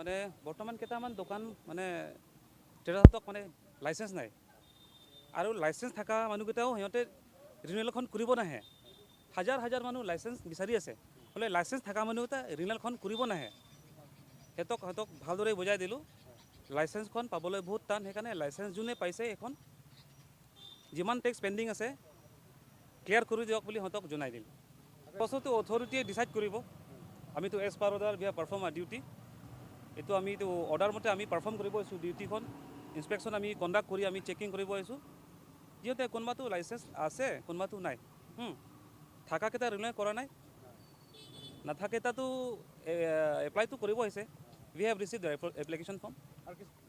মানে বৰ্তমান কেইটামান দোকান মানে ট্ৰেডাৰ্ছক মানে লাইচেঞ্চ নাই আৰু লাইচেঞ্চ থকা মানুহকেইটাও সিহঁতে ৰিনিউৱেলখন কৰিব নাহে। হাজাৰ হাজাৰ মানুহ লাইচেঞ্চ বিচাৰি আছে, হ'লে লাইচেঞ্চ থকা মানুহকেইটা ৰিনিউৱেলখন কৰিব নাহে। সিহঁতক ভালদৰে বুজাই দিলোঁ, লাইচেঞ্চখন পাবলৈ বহুত টান, সেইকাৰণে লাইচেঞ্চ যোনে পাইছে এইখন যিমান টেক্স পেণ্ডিং আছে ক্লিয়াৰ কৰি দিয়ক বুলি সিহঁতক জনাই দিলোঁ। পাছতো অথৰিটিয়ে ডিচাইড কৰিব, আমিতো as per order we have perform our duty. এইটো আমি এইটো অৰ্ডাৰ মতে আমি পাৰফৰ্ম কৰিব আহিছোঁ ডিউটিখন, ইনস্পেকশ্যন আমি কণ্ডাক্ট কৰি আমি চেকিং কৰিব আহিছোঁ। যিহেতু কোনোবাটো লাইচেঞ্চ আছে কোনোবাটো নাই, থকাকেইটা ৰিনিউ কৰা নাই, নাথাকেইটাতো এপ্লাইটো কৰিব আহিছে। We have receive the application form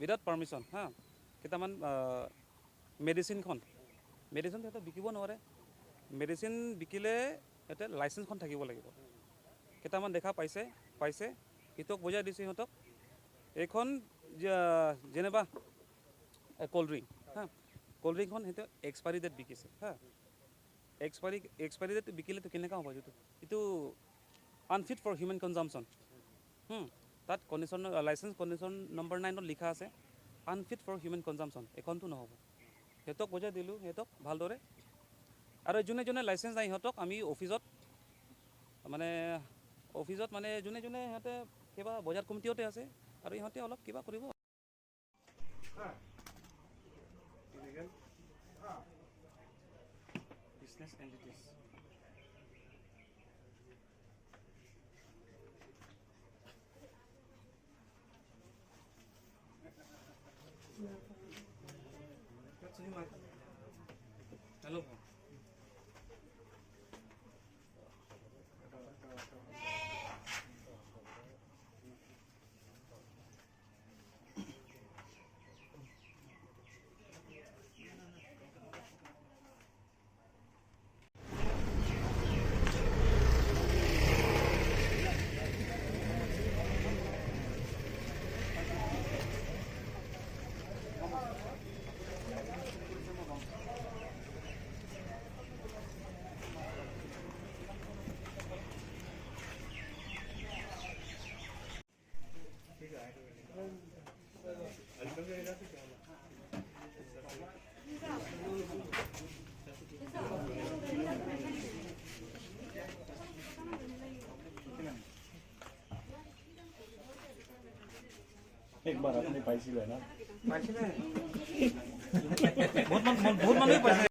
without permission. হা, কেইটামান মেডিচিনখন মেডিচিন সিহঁতে বিকিব নোৱাৰে, মেডিচিন বিকিলে সিহঁতে লাইচেঞ্চখন থাকিব লাগিব। কেইটামান দেখা পাইছে সিহঁতক বুজাই দিছোঁ সিহঁতক এইখন যেনিবা ক'ল্ড ড্ৰিংক, হা, ক'ল্ড ড্ৰিংকখন সিহঁতে এক্সপায়াৰী ডেট বিকিছে। হা, এক্সপায়াৰী ডেট বিকিলেতো কেনেকুৱা হ'ব, এইটো আনফিট ফৰ হিউমেন কনজামশ্যন। তাত কণ্ডিশ্যন লাইচেঞ্চ কণ্ডিশ্যন নম্বৰ 9ত লিখা আছে আনফিট ফৰ হিউমেন কনজামশ্যন, এইখনটো নহ'ব। সিহঁতক বুজাই দিলোঁ সিহঁতক ভালদৰে। আৰু যোনে যোনে লাইচেঞ্চ নাই সিহঁতক আমি অফিচত মানে যোনে যোনে সিহঁতে কিবা বজাৰ কমিটিতে আছে আৰু ইহঁতে অলপ কিবা কৰিব। Business entities. Hello. एक बार अपने पैसे लेना पैसे बहुत मन पैसे।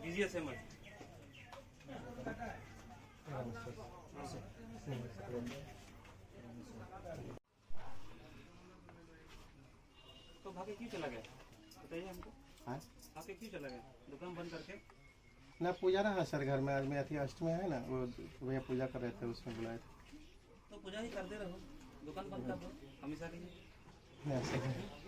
बिजी আছে মই। तो भागे क्यों चला गया बताइए हमको? हाँ, भागे क्यों चला गया दुकान बंद करके? ना पूजा रहा सर घर में, आज में अथी अष्टमी है ना, वो भैया पूजा कर रहे थे उसमें बुलाए थे। तो पूजा ही करते रहो, दुकान बंद कर दो हमेशा के लिए। नहीं।